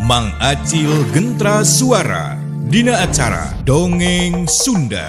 Mang Acil Gentra Suara Dina acara Dongeng Sunda.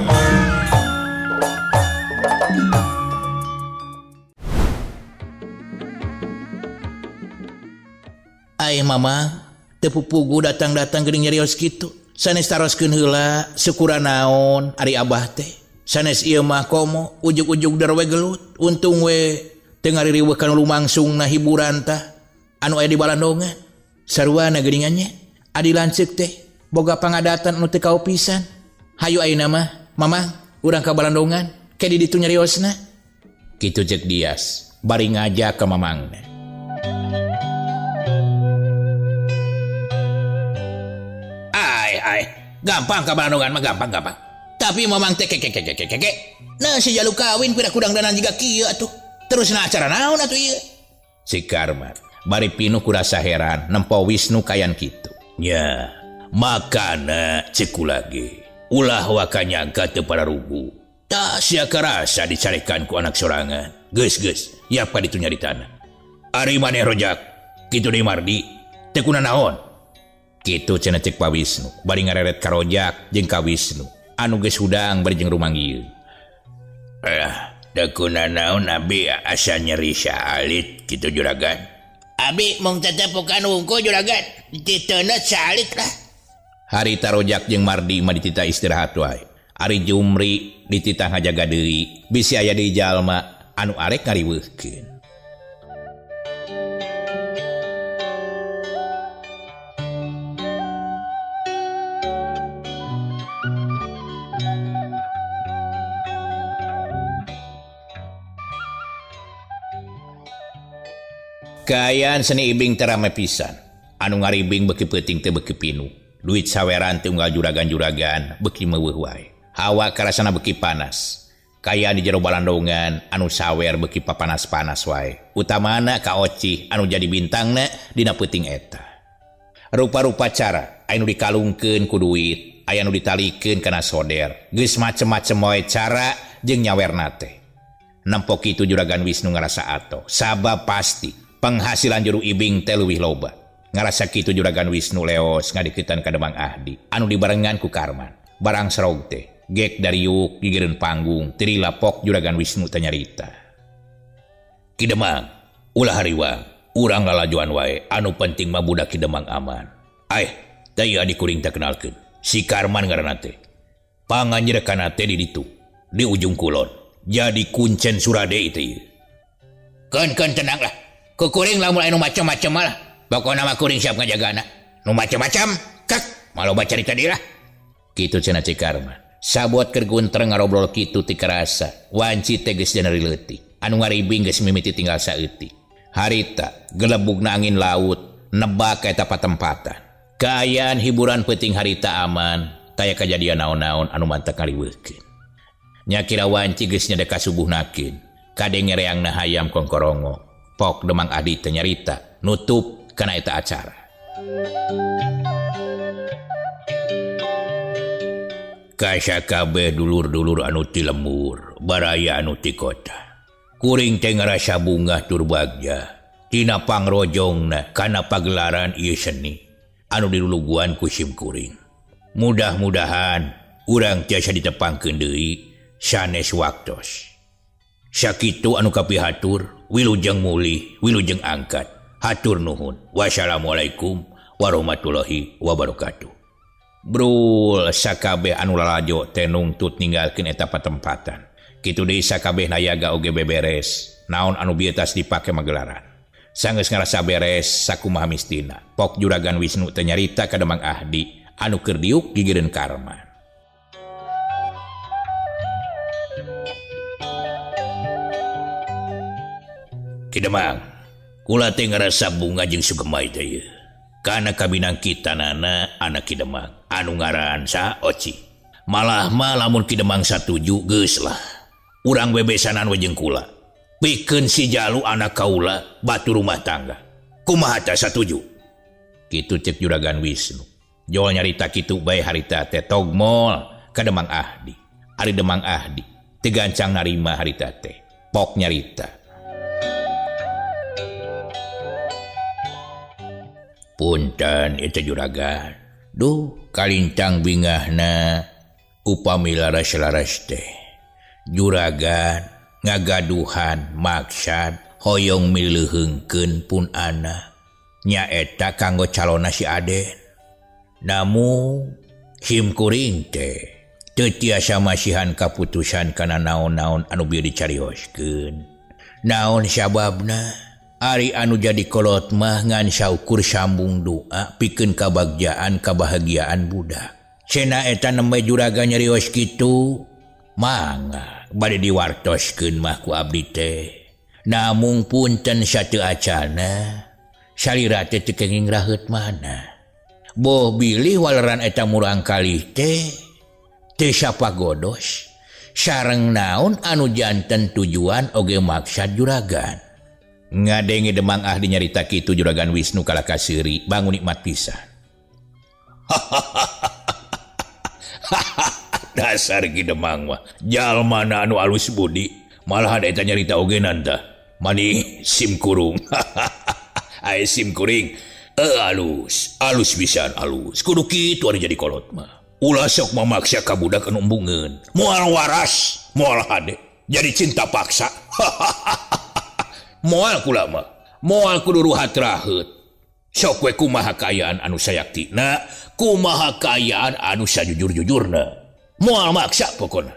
Ay mama teu pupugu datang-datang geuning nyarios kitu. Sanes taroskeun heula syukuran naon ari abah teh. Sanes ieu mah komo ujug-ujug der we gelut. Untung we teu ngaririweuh kana lumangsungna hiburan tah anu aya di balandongan. Sarua geuningan nya adi lanceuk teh boga pangadatan anu teu kaopisan. Hayu ayeuna mah mamang urang ka balandongan ke di ditu nyariosna. Kitu ceuk Dias bari ngajak ka mamangna. Ai ai gampang ka balandongan mah gampang-gampang. Tapi mamang teh keke keke keke keke. Nah si jalu kawin pira kudang danan jiga kieu atuh. Terus na acara naon atuh ieu? Si Karman bari pinuh ku rasa heran nempo Wisnu kayan kitu. Nya, makana ceuk kula ge. Ulah waka nyangka teu pararugu. Tah sia karasa dicarekan ku anak sorangan. Geus geus, yap ka ditu nyaritana. Ari maneh rojak, kitu deui Mardi, teu kuna naon? Kitu cenah ceuk Pak Wisnu, bari ngareret ka Rojak jeung ka Wisnu anu geus hudang bari jeung rumanggieu. Teu kuna naon abi asa nyeri saalit kitu juragan. Abi mung tetepukan wungkul juragan, diteundeut saalit lah. Harita Rojak jeung Mardi mah dititah istirahat wae. Ari Jumri dititah ngajaga deui, bisi aya deui jalma anu arek ngariweuhkeun. Kaayaan seni ibing teh rame pisan. Anu ngaribing beuki peuting teh beuki pinuh. Duit saweran teh unggal juragan-juragan beuki meuweuh wae. Hawa karasana beuki panas. Kaayaan di jero balandongan anu sawer beuki papanas-panas wae. Utamana ka Ocih anu jadi bintangna dina peuting eta. Rupa-rupa cara aya nu dikalungkeun ku duit, aya nu ditalikeun kana soder. Geus macem-macem wae cara jeung nyawerna teh. Nempo kitu juragan Wisnu ngarasa atoh, sabab pasti penghasilan juru ibing teh leuwih loba. Ngarasa kitu juragan Wisnu leos ngadeuketan ka Demang Ahdi anu dibarengan ku Karman. Barang serog teh gek dariuk gigireun panggung tiri lapok juragan Wisnu teh nyarita. Ki Demang, ulah hariwang, urang lalajuan wae, anu penting mah budak Ki Demang aman. Aih, teh ieu adi kuring teh kenalkeun. Si Karman ngaranna teh. Panganjrekanna teh di ditu, di ujung kulon. Jadi kuncen Surade itu ieu. Keun-keun tenang lah. Ku kuring lamun aya nu macem-macem mah lah. Pokona mah kuring siap ngajagana. Nu macem-macem, kek, maloba carita deui lah. Kitu cenah Cik Karman. Sabuat keur guntreng ngarobrol kitu ti karasa, wanci teh geus janari leutik. Anu ngaribing geus mimiti tinggal saeutik. Harita gelebugna angin laut nebak ka eta patempatan. Kaayaan hiburan peuting harita aman, taya kajadian naon-naon anu mantak ngaliweuhkeun. Nya kira wanci geus nyadek ka subuh nakin. Kade ngereangna hayam kongkorongo. Pok Demang Adi teh nyarita nutup kana eta acara. Kasakabeh dulur-dulur anu ti lembur, baraya anu ti kota. Kuring teh ngarasa bungah tur bagja tina pangrojongna kana pagelaran ieu seni anu diluluguan ku sim kuring. Mudah-mudahan urang tiasa ditepangkeun deui sanes waktos. Sakitu anu kapihatur, wilujeng mulih, wilujeng angkat. Hatur nuhun. Wassalamualaikum warahmatullahi wabarakatuh. Brul sakabeh anu lalajo teh nungtut ninggalkeun eta patempatan. Kitu deui sakabeh nayaga oge beberes. Naon anu bietas dipake magelaran. Sanggeus ngarasa beres sakumaha mistina. Pok juragan Wisnu teh nyarita ka Demang Ahdi anu keur diuk gigireun Karman. Ki Demang, kula teh ngarasa bunga jeung sugemai teh ieu. Kana kabinang kitanana anak Ki Demang anu ngaran saha Oci. Malah mah lamun Ki Demang satuju geus lah. Urang bebesanan we jeung kula. Pikeun si Jalu anak kaula batu rumah tangga. Kumaha tah satuju? Kitu ceuk juragan Wisnu. Jol nyarita kitu bae harita teh togmol ka Demang Ahdi. Ari Demang Ahdi teu gancang narima harita teh. Pok nyarita. Punten itu juragan. Duh kalintang bingahna upami laras-laras teh. Juragan ngagaduhan maksad hoyong mileuheungkeun pun anak. Nyaeta kanggo calona si Aden. Namun sim kuring teh teu tiasa masihan kaputusan kana naon-naon anu bieu dicarioskeun. Naon sababna? Ari anu jadi kolot mah ngan saukur sambung doa pikeun kabagjaan kabahagiaan budak. Cenah eta nembe juragan nyarios kitu, mangga bade diwartoskeun mah ku abdi teh. Namung punten sateu acana, salira teh teu kenging raheut mana. Boh bilih waleran eta murang kalih teh teu sapagodos sareng naon anu janten tujuan oge maksad juragan. Ngadenge Demang Ahdi nyarita kitu Juragan Wisnu kalah kaseuri bangun nikmat pisan. Dasar Ki Demang mah jalma anu alus budi malahan eta nyarita oge nanta mani sim kurung. Ae sim kuring alus alus pisan alus kudu kitu ari jadi kolot mah. Ulah sok mamaksa ka budak anu embungeun moal waras moal hade jadi cinta paksa. Moal kula mah moal kudu ruhat raheut sok we kumaha kaayaan anu sayaktina kumaha kaayaan anu sajujur-jujurna moal maksa pokona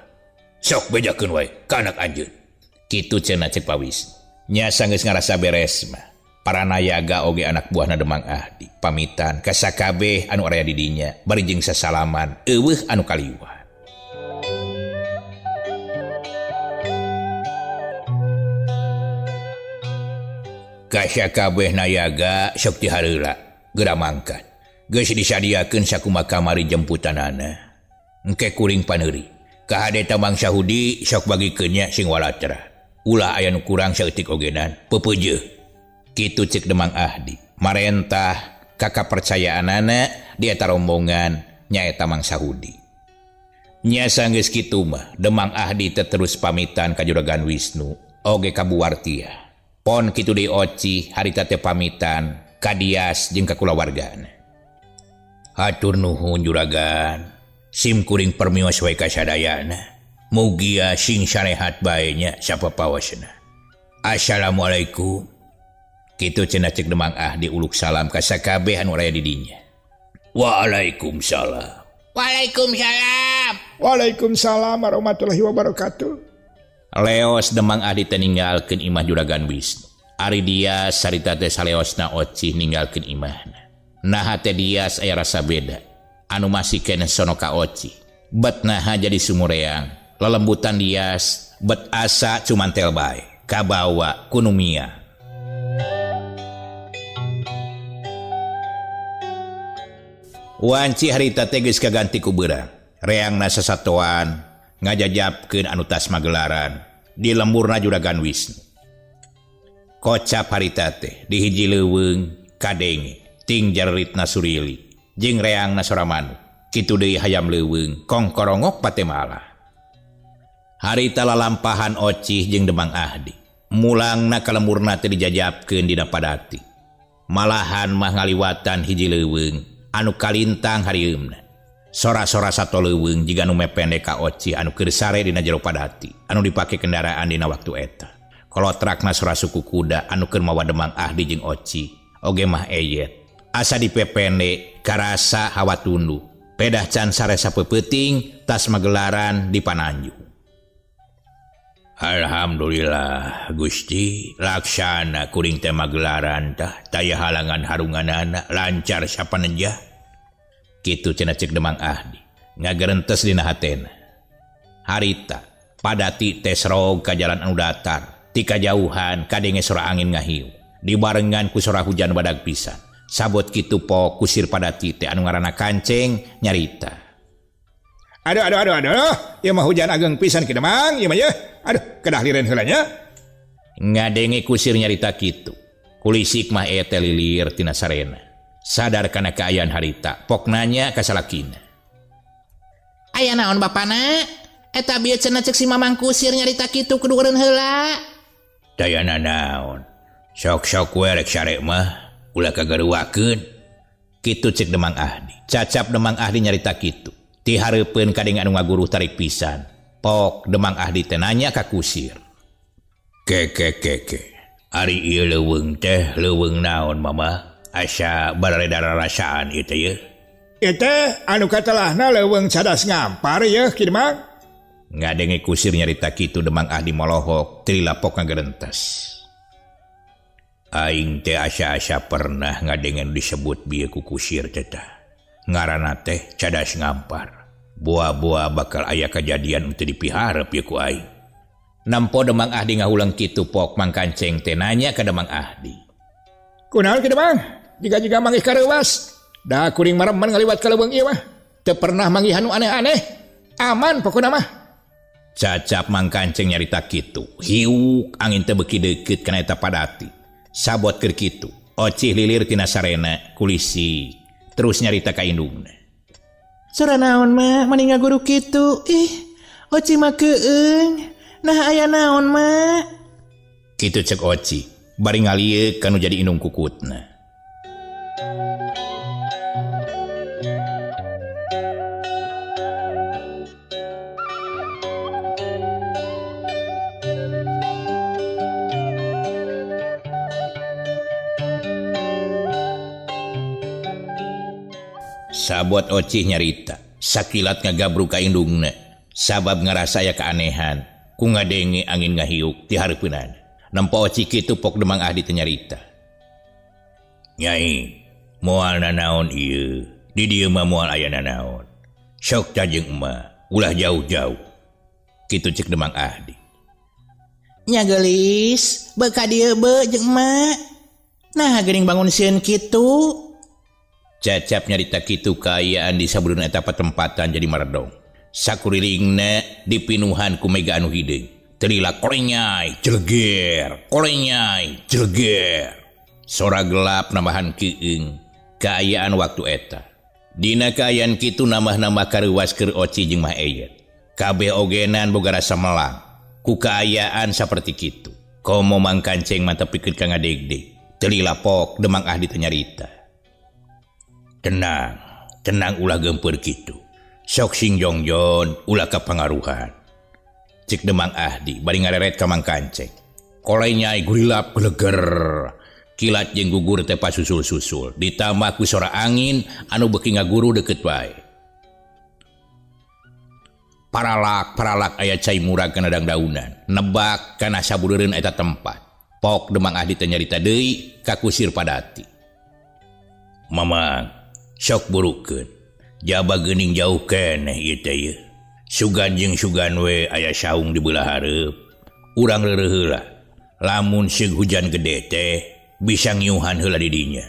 sok bejakeun wae ka anak anjeun kitu cenah cek Pawis nya sanggeus ngarasa beres mah para nayaga oge anak buahna Demang Ahdi pamitan ka sakabeh anu aya di dinya bari jeung sasalaman eueuh anu kaliwat. Kasya kabeh nayaga sok dihareula geura mangkat. Geus disadiakeun sakumaha kamari jemputanana. Engke kuring paneuri. Kahade Mang Sahudi sok bagikeun nya sing walatra. Ulah aya nu kurang saeutik ogenan, peupeujeuh. Kitu cek Demang Ahdi. Marentah ka kapercayaanana di eta rombongan nyaeta Mang Sahudi. Nya sanggeus kitu mah Demang Ahdi teh terus pamitan ka Juragan Wisnu oge ka Buwartia. Pon kitu deui Oci harita teh pamitan ka Dias jeung ka kulawargana. Hatur nuhun juragan, sim kuring permios wae ka sadayana. Mugia sing sarehat bae nya sapapawasna. Assalamualaikum. Kitu cenah cek Demang Ahdi uluk salam ka sakabeh anu aya di dinya. Waalaikumsalam. Waalaikumsalam. Waalaikumsalam warahmatullahi wabarakatuh. Leos Demang Ahdi teh ninggalkeun imah Juragan Wisnu. Ari Dias sarita teh saleosna Ocih ninggalkeun imahna. Naha teh Dias aya rasa beda. Anu masih keneh sono ka Ocih. Bet naha jadi sumureang. Lelembutan Dias bet asa cumantel bae. Kabawa kunumia. Wanci harita teh geus kaganti ku beurang. Reangna sasatoan ngajajapkeun anu tas magelaran di lemburna Juragan Wisnu. Kocap harita teh di hiji leuweung kadenge ting jareritna surili jeung reangna sora manuk. Kitu deui hayam leuweung kongkorongok patemala. Harita lalampahan Ocih jeung Demang Ahdi. Mulangna ka lemburna teh dijajapkeun dina padati. Malahan mah ngaliwatan hiji leuweung anu kalintang harieumna. Sora-sora sato leuweung jiga nu mepende ka Oci anu keur sare dina jero padati anu dipake kendaraan dina waktu eta. Kolotrakna sora suku kuda anu keur mawa Demang Ahdi jeung Oci oge mah eyet. Asa dipepende karasa hawa tunduh. Pedah can sare sapeupeting tas magelaran di pananju. Alhamdulillah Gusti laksana kuring teh magelaran tah taya halangan harunganana lancar sapanenjah. Kitu cenah cek Demang Ahdi ngagerentes dina hatena. Harita padati teh serog ka jalan anu datar ti kajauhan kadenge sora angin ngahiu dibarengan ku sora hujan badag pisan. Sabot kitu po kusir padati teh anu ngaranna Kanceng nyarita. Aduh aduh aduh aduh, ieu mah hujan ageng pisan Ki Demang, ieu mah yeuh. Aduh, kedah liren heula nya. Ngadenge kusir nyarita kitu. Kulisik mah eta lilir tina sarena. Sadar kana kaayaan harita, pok nanya ka salakina. Aya naon bapana? Eta bieu cenah cek si Mamang kusir nyarita kitu kudu eureun heula. Dayana naon? Sok-sok we rek sare mah ulah kagaruakeun. Kitu cek Demang Ahdi. Cacap Demang Ahdi nyarita kitu. Ti hareupeun kadenge anu ngaguruh tarik pisan. Pok Demang Ahdi teh nanya ka kusir. Ke ke ke ke. Ari ieu leuweung teh leuweung naon mama? Asa barareda rarasaan ieu teh ye. Ieu teh anu katelahna leuweung cadas ngampar yeuh Ki Demang. Ngadenge kusir nyarita kitu Demang Ahdi molohok teu lapok ngagerentes. Aing teh asa-asa pernah ngadenge nu disebut bieu ku kusir teh tah. Ngaranna teh cadas ngampar. Boa-boa bakal aya kajadian teu dipiharep ieu ku aing. Nampo Demang Ahdi ngahulang kitu pok Mang Kanceng teh nanya ka Demang Ahdi. Kunaon Ki Demang? Jiga-jiga manggih kareuwas. Da kuring mareman ngaliwat ka leuweung ieu mah. Teu pernah manggihan nu aneh-aneh. Aman pokona mah. Cacap Mang Kanceng nyarita kitu. Hiuk angin teh beuki deukeut kana eta padati. Sabot keur kitu. Ocih lilir tina sarena kulisi. Terus nyarita ka indungna. Sora naon mah mani ngaguru kitu? Ih, Oci mah keung. Nah aya naon mah? Kitu cek Oci, bari ngalieuk kanu jadi indung kukutna. Sabot Ocih nyarita, sakilat ngagabruk ka indungna, sabab ngarasa aya keanehan, ku ngadenge angin ngahiuk ti hareupeunana. Nempo Ocih kitu pok Demang Ahdi teh nyarita. Nyai, moal nanaon ieu, di dieu mah moal aya nanaon. Sok ta jeung emak, ulah jauh-jauh. Kitu cek Demang Ahdi. Nya geulis, beu ka dieu beu jeung emak. Nah geuning bangun sieun kitu. Cacap nyarita kitu kaayaan di sabudeun eta patempatan jadi maredong. Sakurilingna dipinuhan ku mega anu hideung. Terila korenyai jeleger, korenyai jeleger. Sora gelap nambahan keung kaayaan waktu eta. Dina kaayaan kitu nambah-nambah kareuwas keur Oci jeung Mah Eyet. Kabeh ogenan boga rasa melang ku kaayaan saperti kitu. Komo Mang Kanceng mah tepikeun ka ngadegdeg. Telila pok Demang Ahdi teh nyarita. Tenang, tenang ulah gempur kitu. Sok sing jongjon ulah kapangaruhan. Cek Demang Ahdi bari ngareret ka Mang Kanceng. Kolai nyai gurilap geleger. Kilat jeung gugur teh pasusul-susul. Ditambah ku sora angin anu beuki ngaguru deukeut wae. Paralak-paralak aya cai murag kana dangdaunan. Nebak kana sabudereun eta tempat. Pok Demang Ahdi teh nyarita deui ka kusir padati. Mamang, sok burukeun. Jaba geuning jauh keneh ieu teh ieu. Sugan jeung sugan we aya saung di beulah hareup. Urang reureuh heula. Lamun seug hujan gede teh bisa ngiuhan heula di dinya.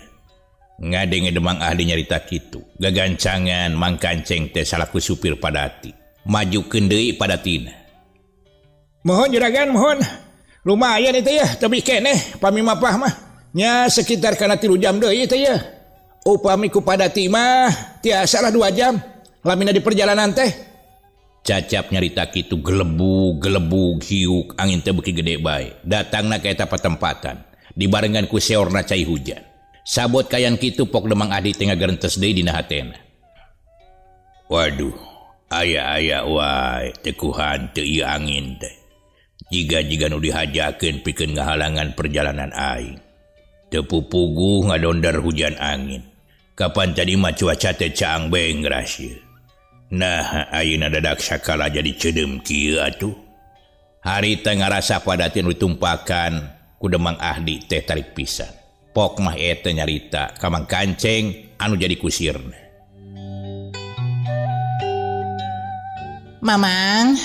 Ngadenge Demang Ahdi nyarita kitu. Gagancangan Mang Kanceng teh salaku supir padati. Majukeun deui padatina. Mohon juragan, mohon. Lumayan itu ya, tebih keneh pami mapah mah. Nya sekitar kana 3 jam deui teh ya. Upami ku padati mah tiasalah 2 jam. Lamina di perjalanan teh. Cacap nyarita kitu gelebug-gelebug hiuk angin teh beuki gede bae. Datangna ka eta patempatan dibarengan ku seorna cai hujan. Sabot kayan kitu pok Demang Ahdi teh ngagerentes deui dina hatena. Waduh, aya-aya wae teu kuhan teu ieu angin teh. Jiga-jiga nu dihajakeun pikeun ngahalangan perjalanan aing. Teu pupuguh ngadondar hujan angin. Kapan tadi mah cuaca teh caang bengras ieu. Nah, ayeuna dadak sakala jadi ceudeum kieu atuh. Harita ngarasa padati nu ditumpakan ku Demang Ahdi teh tarik pisan. Pok mah eta nyarita ka Mang Kanceng anu jadi kusirna. Mamang,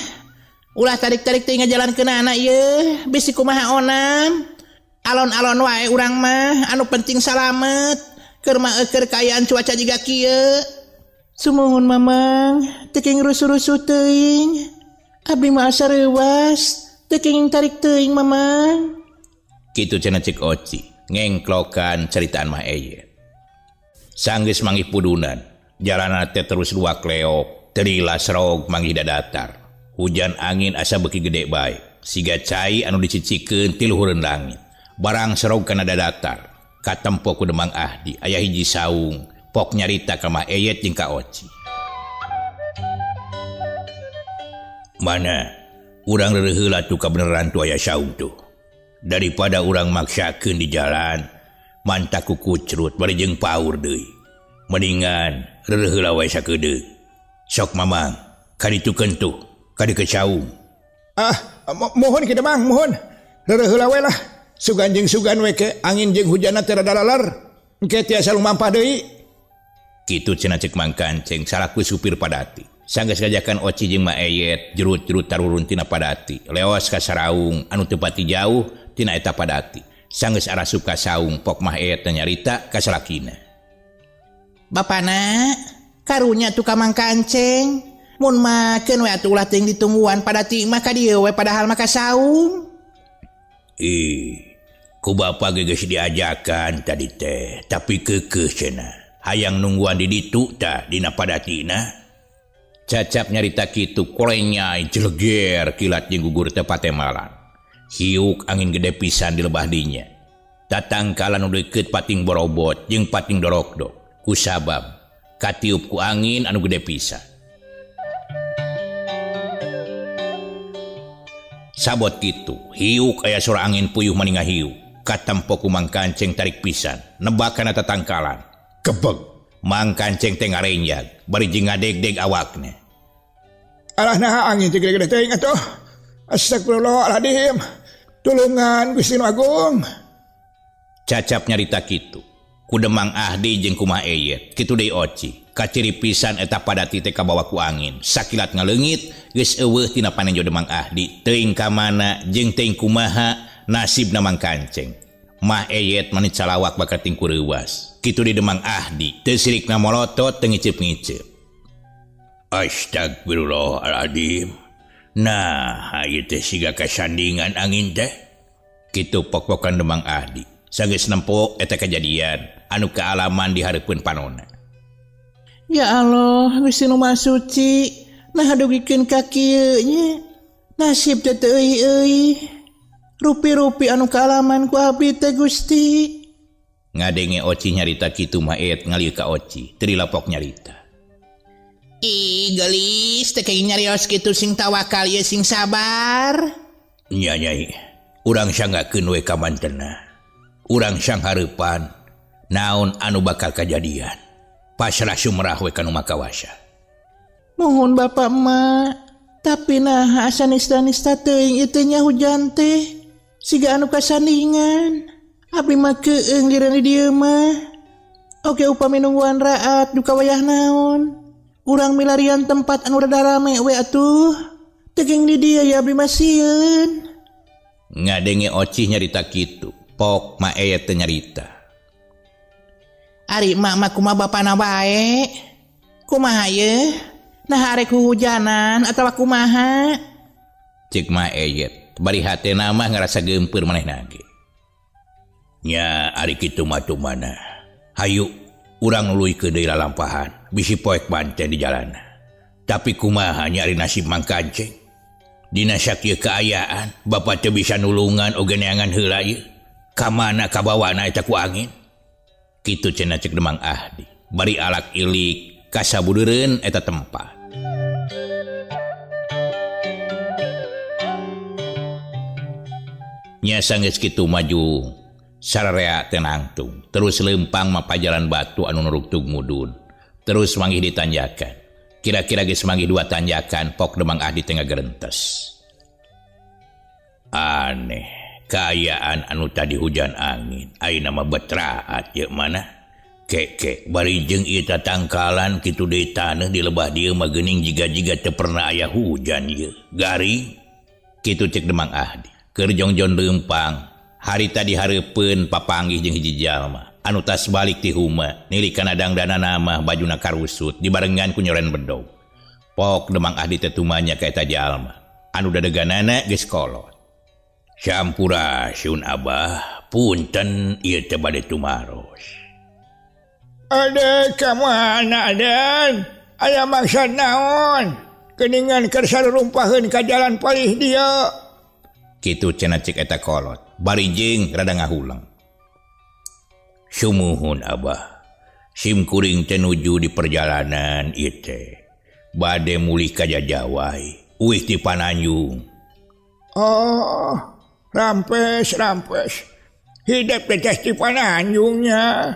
ulah tarik-tarik teh ngajalankeun anak ieu, bisi kumaha onam. Alon-alon wae urang mah, anu penting salamet. Keur mah eueuh kaayaan cuaca jiga kieu. Sumuhun Mamang, teu kenging rusuh-rusuh teuing. Abdi mah asa reuwas, teu kenging tarik teuing Mamang. Kitu cenah cek Oci, ngengklokan ceritaan Mah Eyet. Sanggeus manggih pudunan, jalana teh terus luak leok, terila serog manggih dadatar. Hujan angin asa beuki gede bae, siga cai anu dicicikeun ti luhureun langit. Barang serog kana dadatar, katempo ku Demang Ahdi aya hiji saung. Pok nyarita ka Mah Eyet jeung ka Oci. Mana urang reureuh heula tuh kabeneran tuh aya saung tuh. Daripada urang maksakeun di jalan mantak ku kucrut bari jeung paur deui. Mendingan reureuh heula wae sakedeung. Sok mamang kaditukeun tuh ka deukeut saung. Ah, mohon kita Mang, mohon. Reureuh heula we lah. Sugan jeung sugan we ke angin jeung hujanna teh rada lalar. Engke tiasa lumampah deui. Kitu cenah cek Mang Kanceng salaku supir Padati. Sanggeus ngajakan Oci jeung Ma Eyet jurut-jurut tarurun tina Padati. Leos ka Saraung anu teu pati jauh tina eta Padati. Sanggeus arasup ka saung pok Mah Eyet teh nyarita ka salakina. Bapana, karunya tuh ka Mang Kanceng. Mun makeun we atuh ulah teuing ditungguan Padati mah ka dieu we padahal mah ka saung. Ih, ku bapa ge geus diajakan tadi teh, tapi keukeuh cenah. Hayang nungguan di ditu tah dina Padatina. Cacap nyarita kitu kolenyai jeleger kilat jeung gugur teh patemalan. Hiuk angin gede pisan di lebah dinya. Tatangkalan nu deukeut pating borobot jeung pating dorokdok. Kusabab katiup ku angin anu gede pisan. Sabot kitu, hiuk aya sora angin puyuh maninga hiuk. Katempo ku Mang Kanceng tarik pisan, nebakan eta tangkalan. Kebeg, Mang Kanceng teh ngarenjag, bari jeung ngadegdeg awakna. Alah naha angin teh gede-gede teuing atuh. Astagfirullahaladzim. Tulungan Gusti Nu Agung. Cacap nyarita kitu. Ku Demang Ahdi jeung Kumah Eyet, kitu deui Oci. Kaciri pisan eta Padati teh kabawa ku angin. Sakilat ngaleungit geus eueuh tina panenjo Demang Ahdi. Teuing ka mana jeung teuing kumaha nasibna Mang Kanceng. Mah Eyet manit salawak bakal tingku reuwas. Kitu di Demang Ahdi teu sirikna molotot teu ngiceup-ngiceup. Astagfirullahaladzim. Nah, ieu teh siga kasandingan angin teh. Kitu pok-pokan Demang Ahdi. Sanggeus nempo eta kajadian anu kaalaman di hareupeun panona. Ya Allah, Gusti Nu Maha Suci, nah dugikeun ka kieu nya. Nasib teh teu euy-euy. Rupi-rupi anu kaalaman ku abdi teh Gusti. Ngadenge Oci nyarita kitu mah Eyet ngalieu ka Oci, teu dilapok nyarita. Ih, geulis teh kenging nyarios kitu sing tawakal ieu sing sabar. Nya nyai, urang sanggakeun we ka mantena. Urang sang hareupan naon anu bakal kajadian. Pasrah sumrah we ka nu makawasa. Mohon Bapak emak, tapi nah asa nista-nista teuing ieu teh nya hujan teh. Siga anu kasandingan. Abdi mah keueung liren di dieu mah. Oke upami nungguan raat duka wayah naon. Urang milarian tempat anu rada rame we atuh. Tegeng di dieu ya abdi mah sieun. Ngadenge Oci nyarita kitu. Pok Ma Eyet teh nyarita. Ari emak mah kumaha bapana wae. Kumaha ye? Nah arek hujanan atawa kumaha? Cek Ma Eyet, bari hatena mah ngarasa geumpeur manehna ge. Nya ari kitu mah tumana. Hayu urang nuluykeun deui lalampahan, bisi poek banten di jalan. Tapi kumaha nya ari nasib Mang Kanceng? Dina sakieu kaayaan, bapa teu bisa nulungan oge neangan heula ieu. Ka mana kabawana eta ku angin? Kitu cenah cek Demang Ahdi. Bari alak ilik kasabudeureun eta tempat. Nya sanggeus kitu maju sararea teh nangtung. Terus leumpang mapajalan batu anu nurugtug mudun. Terus manggih ditanjakan. Kira-kira geus manggih dua tanjakan pok Demang Ahdi teh ngagerentes. Aneh, kaayaan anu tadi hujan angin, ayeuna mah betraat ieu mana? Keke bari jeung ieu tatangkalan kitu deui taneuh di lebah dieu mah geuning jiga-jiga teu pernah aya hujan ieu. Garing kitu cek Demang Ahdi. Keur jongjon leumpang, harita dihareupeun papanggih jeung hiji jalma anu tas balik ti huma, nilik kana dangdanana mah bajuna karusut dibarengan ku nyoren bedog. Pok Demang Ahdi teh tumanya ka eta jalma anu dadeganana geus kolot. Sampurasun Abah, punten ieu teh bade tumaros. Ade ka mana Den? Aya maksud naon? Geuningan keur sarurumpaheun ka jalan palih dieu. Kitu cenah cek eta kolot, bari jeung rada ngahuleng. Sumuhun Abah. Sim kuring teh nuju di perjalanan ieu teh. Bade mulih ka Jajawai, uih ti Pananjung. Oh, rampes rampes. Hidep teh ti Pananjungnya.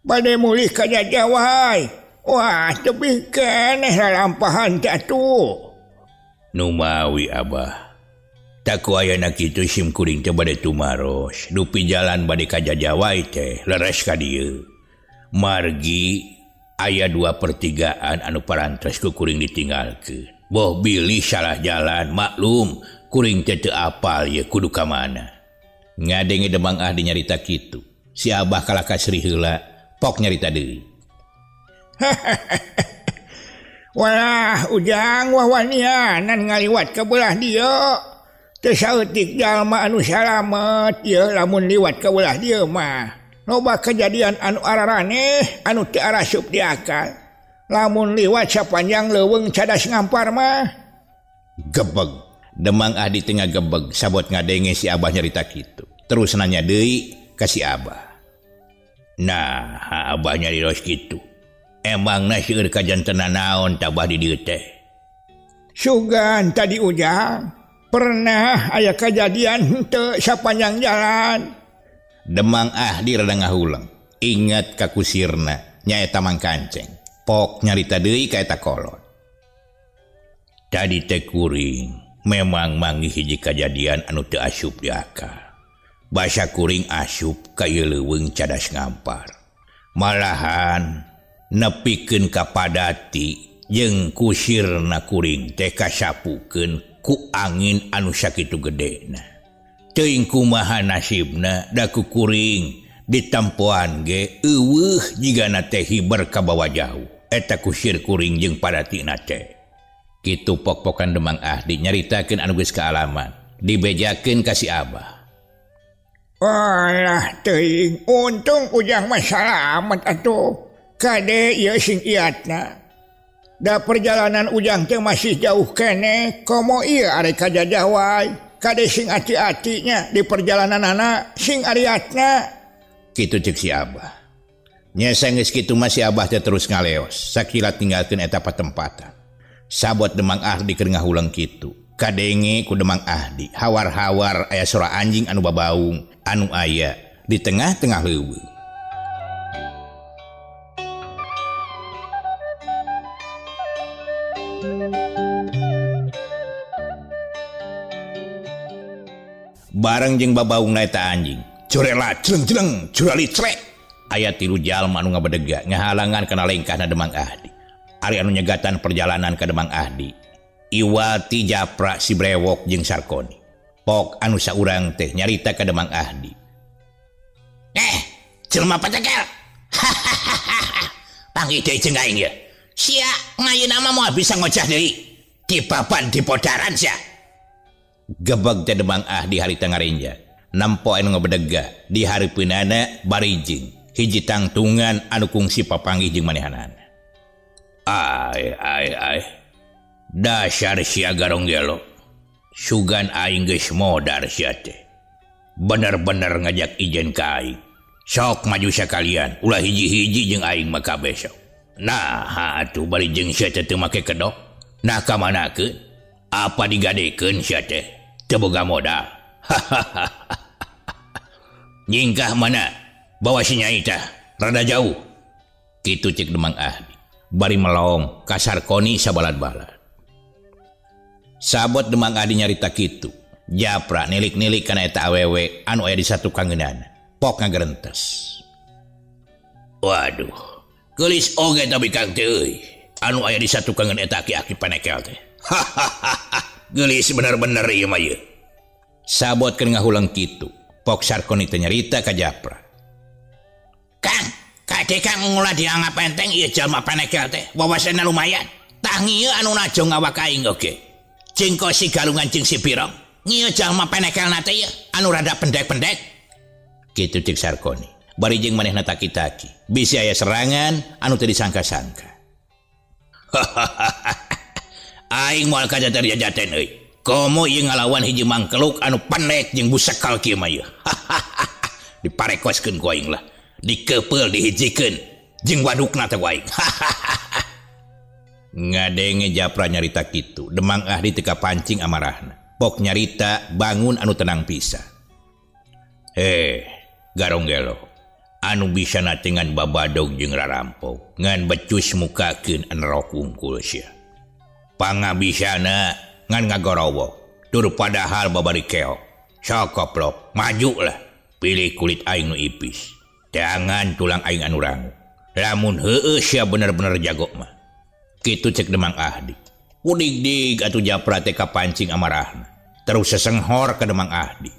Bade mulih ka Jajawai. Wah, tebih keneh lalampahan teh atuh. Numawi Abah. Taku ayana kitu sim kuring teh bade tumaros. Dupi jalan bade ka Jajawai teh leres ka dieu. Margi aya 2 pertigaan anu parantos ku kuring ditinggalkeun. Boh bilih salah jalan, maklum kuring teh teu apal ye kudu ka mana. Ngadenge Demang Ahdi nyarita kitu. Si Abah kalah kasri heula, pok nyarita deui. Walah, Ujang wawanianan ngaliwat ke belah dieu. Teu saeutik jalma anu salamet ieu lamun liwat ke belah dieu mah. Loba kejadian anu araraneh anu teu arasup di akal. Lamun liwat sapanjang leuweung Cadas Ngampar mah. Gebeg. Demang Ahdi teh ngagebeg sabot ngadenge si Abah nyarita kitu. Terus nanya deui ka si Abah. Nah, Abah nyarios kitu. Emangna seueur kajantenan naon tabah di dieu teh? Sugan tadi Ujang pernah aya kejadian henteu sapanjang jalan. Demang Ahdi rada ngahuleng. Ingat ka kusirna nyaeta Mang Kanceng. Pok nyarita deui ka eta kolot. Tadi teh kuring memang manggih hiji kajadian anu teu asup di akal. Basa kuring asup ka ieu leuweung Cadas Ngampar. Malahan nepikeun ka padati jeung kusirna kuring teh kasapukeun ku angin anu sakitu gedena. Teuing kumaha nasibna da ku kuring ditampoan ge euweuh jigana teh hiber kabawa jauh. Eta kusir kuring jeung padatina teh. Kitu pok-pokan Demang Ahdi nyaritakeun anu geus kaalaman. Dibejakeun ka si Abah. Alah teuing, untung Ujang mah salamet atuh. Kade ieu sing iatna. Da perjalanan Ujang teh masih jauh keneh, komo ieu arek ka Jajawai. Kade sing ati-atinya di perjalanan anak sing ariatna. Kitu cek si Abah. Nya geus kitu mah si Abah teh terus ngaleos. Sakilat ninggalkeun eta patempatan. Sabot Demang Ahdi keur ngahuleng kitu. Kadenge ku Demang Ahdi hawar-hawar aya sora anjing anu babaung anu aya di tengah-tengah leuweung. Bareng jeung babaungna eta anjing. Curela celeng-celeng, curali crek. Aya tilu jalma anu ngabedega ngahalangan kana lengkahna Demang Ahdi. Ari anu nyegatan perjalanan ka Demang Ahdi. Iwati Japra si Brewok jeung Sarkoni. Pok anu saurang teh nyarita ka Demang Ahdi. Eh, jelema pacekel. Panggih deui jeung aing ye. Sia ngayeuna mah moal bisa ngocah deui. Di papan di podaran sia. Gebeg teh Demang Ahdi harita ngarenja. Nempo anu ngabedega di hareupeunana barijing hiji tangtungan anu kungsi papanggih jeung manehanana. Ai ai ai. Dasar sia garong gelo. Sugan aing geus modar sia teh. Bener-bener ngajak ijen ka aing. Sok maju sakalian, ulah hiji-hiji jeung aing mah kabeh sok. Nah, atuh bari jeung sia teh teu make kedok. Nah ka manakeun? Apa digadekeun sia teh? Teu boga modal. Nyingkah mana? Bawa si nyai tah, rada jauh. Kitu cek Demang Ahdi. Bari melong ka Sarkoni sabalad-balad. Sabot Demang Ahdi nyarita kitu. Japra nilik-nilik kana eta awewe anu aya di satukangeunana. Pok ngagerentes. Waduh, geulis oge tapi Kang teh euy. Anu aya di satukangeun eta aki-aki panekel teh. Hahaha, geulis bener-bener ieu mah ieu. Sabot keur ngahuleng kitu. Pok Sarkoni teh nyarita ka Japra. Kang, kade Kang ulah dianggap enteng ieu jalma panekel teh. Wawasanna lumayan. Tah ngieu anu najong awak aing oge. Jeung si galungan jeung si Pirong. Ngieu jalma panekelna teh ieu anu rada pendek-pendek. Kitu cek Sarkoni. Bari jeung manehna taki-taki. Bisi aya serangan anu teu disangka-sangka. Aing moal kajaten jajaten euy. Komo ieu ngalawan hiji mangkeluk anu pendek jeung busekal kieu mah ieu. Diparekoskeun ku aing lah. Dikepeul dihijikeun. Jeung wadukna teh ku aing. Ngadenge Japra nyarita kitu, Demang Ahdi teu kapancing amarahna. Pok nyarita bangun anu tenang pisan. Garong gelo. Anu bisa natengan babadog jeung rarampok ngan becus mukakeun enerok wungkul sia. Pangabisana ngan ngagorowok tur padahal babari keok. Sok koplok, maju lah. Pilih kulit aing nu ipis. Teangan tulang aing anu rangu. Lamun heueuh sia bener-bener jago mah. Kitu cek Demang Ahdi. Udig-dig atuh Japra teh kapancing amarahna. Terus sesenghor ka Demang Ahdi.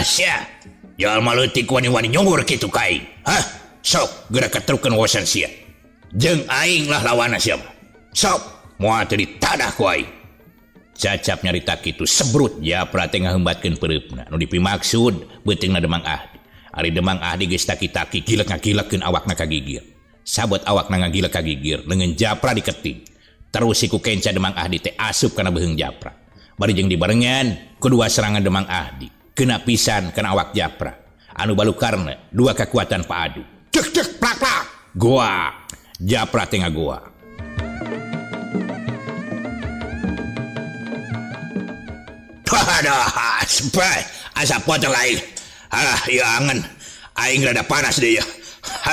Sia, jalma leutik wani-wani nyungur kitu ka aing. Hah? Sok geura katrukeun wawasan sia. Jeung aing lah lawanna sia mah. Sok moal teu ditadah ku aing. Cacap nyarita kitu sebrut Japra teh ngaheumbatkeun peureupna nu dipimaksud beuteungna Demang Ahdi. Ari Demang Ahdi geus taki-taki gilek ngagilekeun awakna ka gigir. Sabot awakna ngagilek ka gigir leungeun Japra diketing. Terus siku kenca Demang Ahdi teh asup kana beuheung Japra. Bari jeung dibarengan kedua serangan Demang Ahdi kena pisan kana awak Japra. Anu balukarna dua kekuatan paadu. Cek cek plak plak. Goa. Japra teh ngagoa. Aduh, sampai asa potong aing. Alah, ieu angen. Aing rada panas deui ya.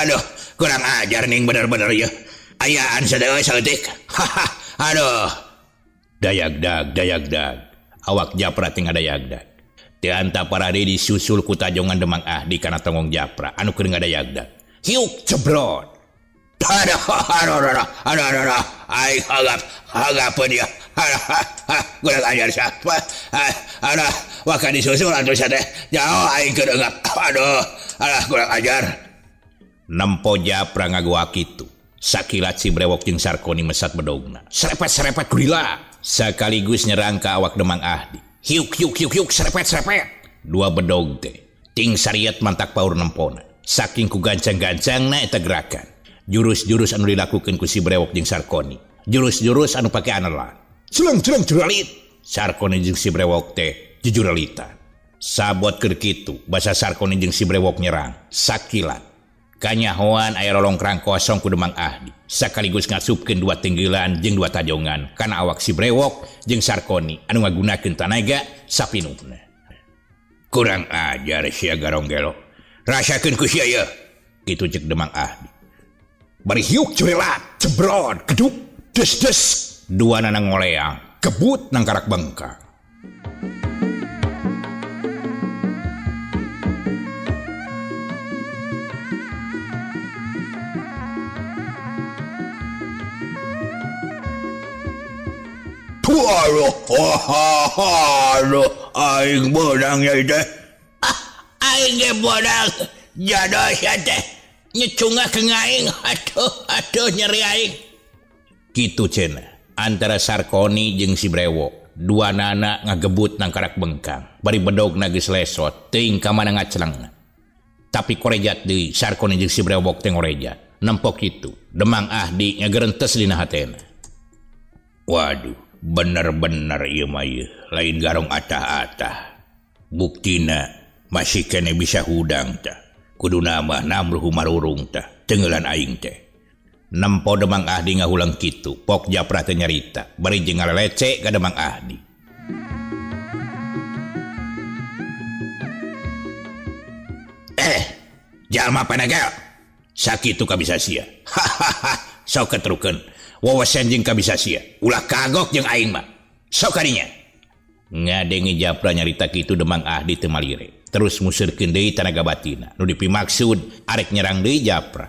Aduh, kurang ajar ning bener-bener ya. Ayaan sadeuy saeutik. Aduh. Dayagdag, dayagdag. Awak Japra teh ngadayagdag. Teu anta parade disusul ku tajongan Demang Ahdi kana tonggong Japra anu keur ngadayagdag. Hiuk cebrot. Aduh, aduh, aduh, aduh, aduh, aing hagapeun ya. Kurang ajar siapa. Aduh, waka disusul atuh sia teh. Jauh aing keur eungap. Aduh, alah kurang ajar. Nempo Japra ngagoa kitu. Sakilat si Brewok jeung Sarkoni mesat bedogna. Serepet-serepet gurila. Sakaligus nyerang ka awak Demang Ahdi. Hiuk hiuk hiuk hiuk serepet-serepet. Dua bedog teh ting sariat mantak paur nempona. Saking ku gancang-gancangna eta gerakan. Jurus-jurus anu dilakukeun ku si Brewok jeung Sarkoni. Jurus-jurus anu pake anelan. Celeng-celeng juralit. Sarkoni jeung si Brewok teh jujuralitan. Sabot keur kitu basa Sarkoni jeung si Brewok nyerang. Sakilat kanyahoan aya rolongkrang kosong ku Demang Ahdi. Sakaligus ngasupkeun dua tenggelan jeung dua tajongan kana awak si Brewok jeung Sarkoni anu ngagunakeun tanaga sapinuhna. Kurang ajar sia Garong Gelo. Rasakeun ku sia ye. Kitu cek Demang Ahdi. Bari hiuk curelat, cebrot, geduk, des-des. Dua nana ngoleang, kebut nang karak bengkang. Aduh, aduh, aing beunang ya teh. Aing ge beunang. Jodoh sia teh. Nyecungah ke aing. Aduh, aduh nyeri aing. Kitu cenah antara Sarkoni jeung si Brewok. Dua nana ngagebut nang karak bengkang. Bari bedogna geus lesot, teuing ka mana ngacelengna. Tapi korejat deui Sarkoni jeung si Brewok teh ngorejat. Nempok kitu, Demang Ahdi ngagerentes dina hatena. Waduh, bener-bener ieu mah ieu, lain garong atah-atah. Buktina masih kene bisa hudang tah. Kuduna mah namruh marurung tah, tenggelan aing teh. Nempo Demang Ahdi ngahulang kitu, pok Japra teh nyarita, bari jeung ngalelece ka Demang Ahdi. Jalma panagel. Sakitu kabisa sia. Hahaha, sok ketrukeun. Wawasan jeung kabisa sia. Ulah kagok jeung aing mah. Sok kadinya. Ngadenge Japra nyarita kitu Demang Ahdi teu malire. Terus museurkeun deui tanaga batina. Nu dipimaksud arek nyerang deui Japra.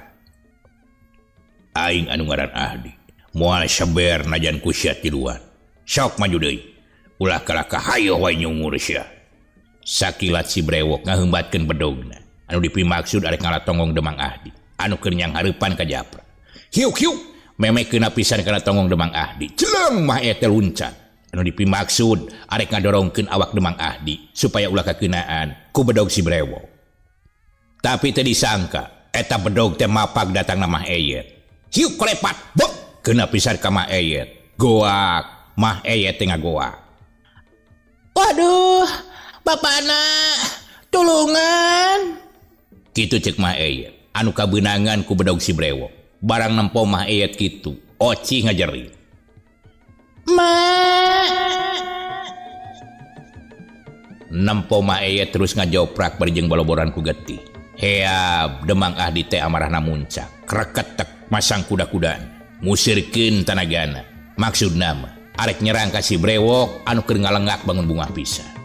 Aing anu ngaran Ahdi. Moal saber najan ku sia tiluan. Sok maju deui. Ulah kalah kahayo wae nyungur sia. Sakilat si Brewok ngaheumbatkeun bedogna. Anu dipimaksud arek ngalatonggong Demang Ahdi. Anu keur nyang hareupan ka Japra. Hiuk hiuk memek kena pisan kana tonggong Demang Ahdi. Celeng mah eta luncat. Anu dipimaksud arek ngadorongkeun awak Demang Ahdi supaya ulah kakeunaan ku bedog si Brewok. Tapi teu disangka eta bedog teh mapag datangna mah eyet. Hiuk kolepat, bok. Kena pisan ka Mah Eyet. Goak, Mah Eyet teh ngagoak. Waduh, bapana, tulungan. Kitu cek Mah Eyet. Anu kabeunangan ku bedog si Brewok. Barang nempo Mah Eyet kitu, Oci ngajerit. Ma. Nempo Mah Eyet terus ngajoprak bari jeung boloboran ku getih. Heab, Demang Ahdi teh amarahna muncak. Kreketek masang kuda-kudaan. Musirkeun tanagana. Maksudna mah arek nyerang ka si Brewok anu keur ngalengak bangun bungah pisan.